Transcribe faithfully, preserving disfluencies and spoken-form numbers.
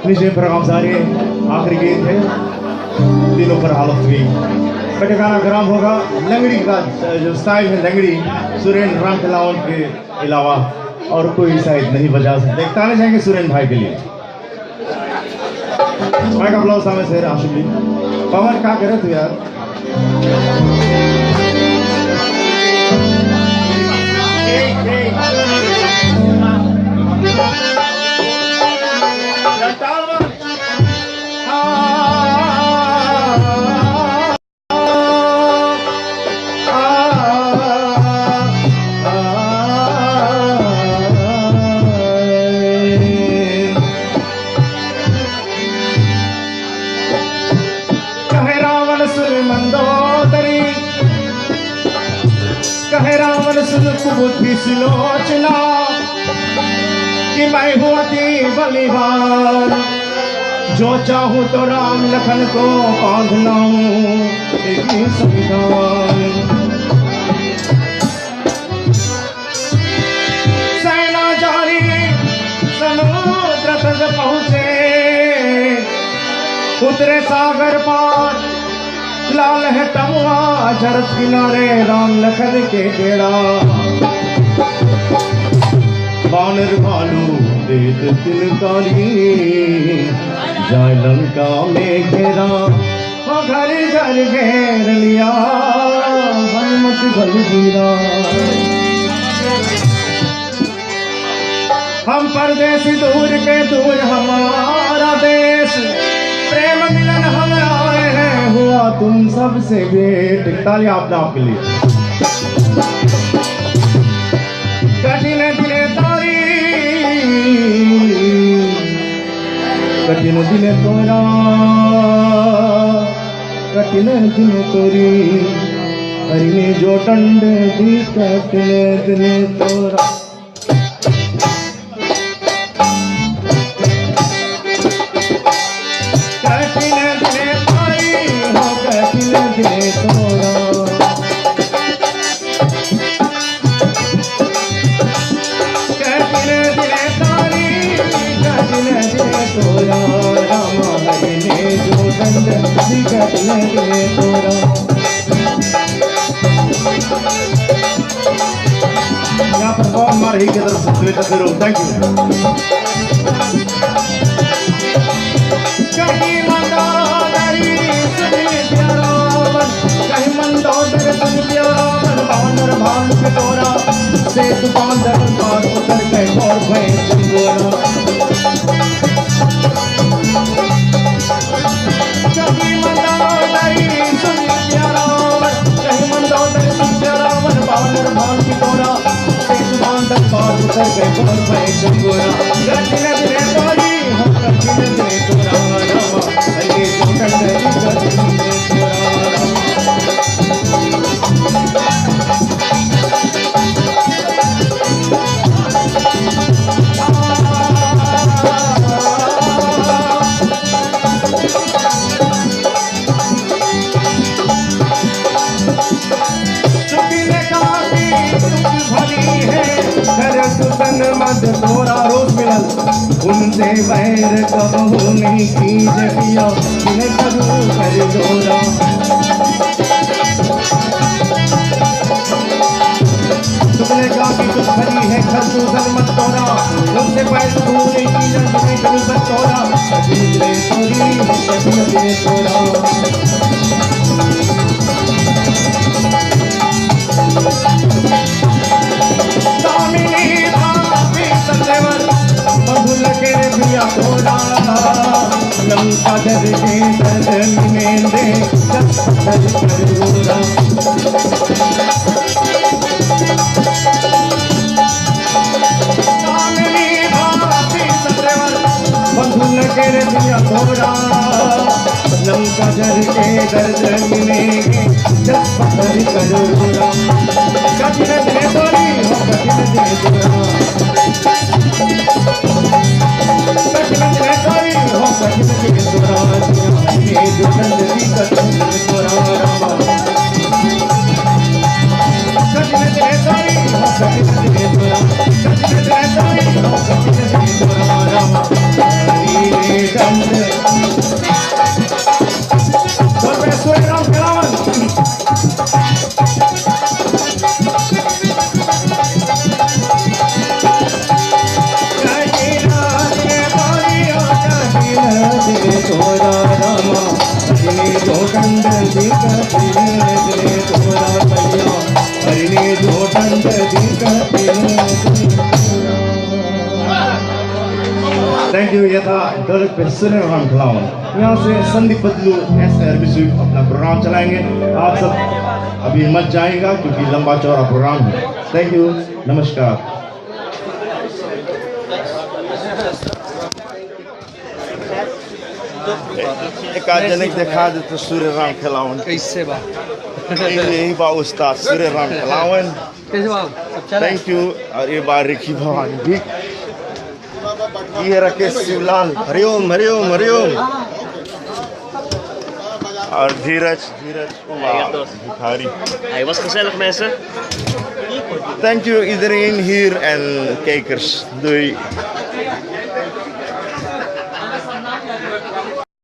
निजे program सारे आखिरी गीत है, तीनों पर हालत हुई। बट गाना खराब होगा, लंगड़ी का जो style है, लंगड़ी, सुरेन रामखिलावन के अलावा और कोई शायद नहीं बजा सकते। एक ताली जाएंगे सुरेन भाई के लिए। एक applause सामने से आशु जी। पवन, का करे तू यार? कहे रावण सुन मंदोदरी, कहे रावण सुन कुबुद्धि सुलोचना, कि मैं हूँ अति बलिवान, जो चाहूँ तो राम लखन को बांध लाऊं एक ही संविधान। सेना जारी समुद्र तट पहुँचे, उतरे सागर पार, लाल है तमुआ जरत किनारे राम लखन के डेरा। बानर भालू देत तिनकारी, जाय लंका में घेरा। हो घर घर घेर लिया हनुमत बलबीरा। हम परदेसी दूर के दूर हमारा देश, प्रेम मिलन हम आए हैं, हुआ तुम सबसे भेंट। ताली अपने आप के लिए। कठिन दिन तोरी, कठिन दिन तोरा, कठिन दिन तोरी, हरिणी जो दंड दी, कठिन दिन तोरा। कठिन दिन भाई हो, कठिन दिन तोरा। कठिन दिन तारी, कठिन दिन तोरा, रामा हरि ने जो दंड दी, कठिन दिन तोरा। यहाँ पर कौन मार ही के तरफ से श्वेता शेरू, thank you। कहीं मंदोदरी सुन प्यारा मन, कहीं मंदोदरी सुन प्यारा मन, बानर भालू के टोरा, सेतु बांधर पार उतर के घोर भय चंगोरा। कहीं मंदोदरी सुन प्यारा मन, कहीं मंदोदरी सुन प्यारा मन, बानर भालू के टोरा, सेतु बांधर पार उतर के घोर भय चंगोरा। कठिन दिन तोरी, कठिन दिन तोरा, रामा, हरि के जो दंड दी, कठिन दिन तोरा, रामा। सुख ने काफी सुख भरी है, घर सुतन मत तोरा। रोज मिलन उनसे वैर कबहू नहीं कीजे पिया, जिन्हें करूँ कर जोरा। सुख ने काफी सुख भरी है, घर सुतन मत तोरा। उनसे वैर कबहू नहीं कीजे, जिन्हें करूँ कर जोरा। कठिन दिन तोरी, कठिन दिन तोरा। दामिनी भाभी सतेवर, बंधु लगे प्रिया तोरा। लंका जर के दर्द मिलेंदे, जस पत्थर पर रोरा। कामिनी भाभी सतेवर, बंधु लगे रे प्रिया तोरा। लंका जर के दर्द मिलेंदे, जस पत्थर पर रोरा। कठिन दिन तोरी हो, कठिन दिन तोरा। कठिन दिन तोरी हो, कठिन दिन तोरा। ये जो दंड दी, कठिन दिन तोरा, रामा। Thank you। ये था डोलक पे सूर्य राम खिलावन। यहाँ से संदीप बदलू ऐसे अरबी स्वीप अपना प्रोग्राम चलाएंगे। आप सब अभी मत जाइएगा क्योंकि लंबा चौड़ा प्रोग्राम है। Thank you। नमस्कार। एक आध जने के देखा दे तो सूर्य राम खिलावन। कैसे बा? यही बा उस्ताद सूर्य राम खिलावन। कैसे बा? अच्छा। Thank you। और ये बा रिकी भवानी भी। ये रखे शिवलाल। हरिओम, हरिओम, हरिओम। और धीरज, धीरज कुमार भिखारी। Hey, wat gezellig, mensen. Thank you, iedereen hier en kijkers. Doei।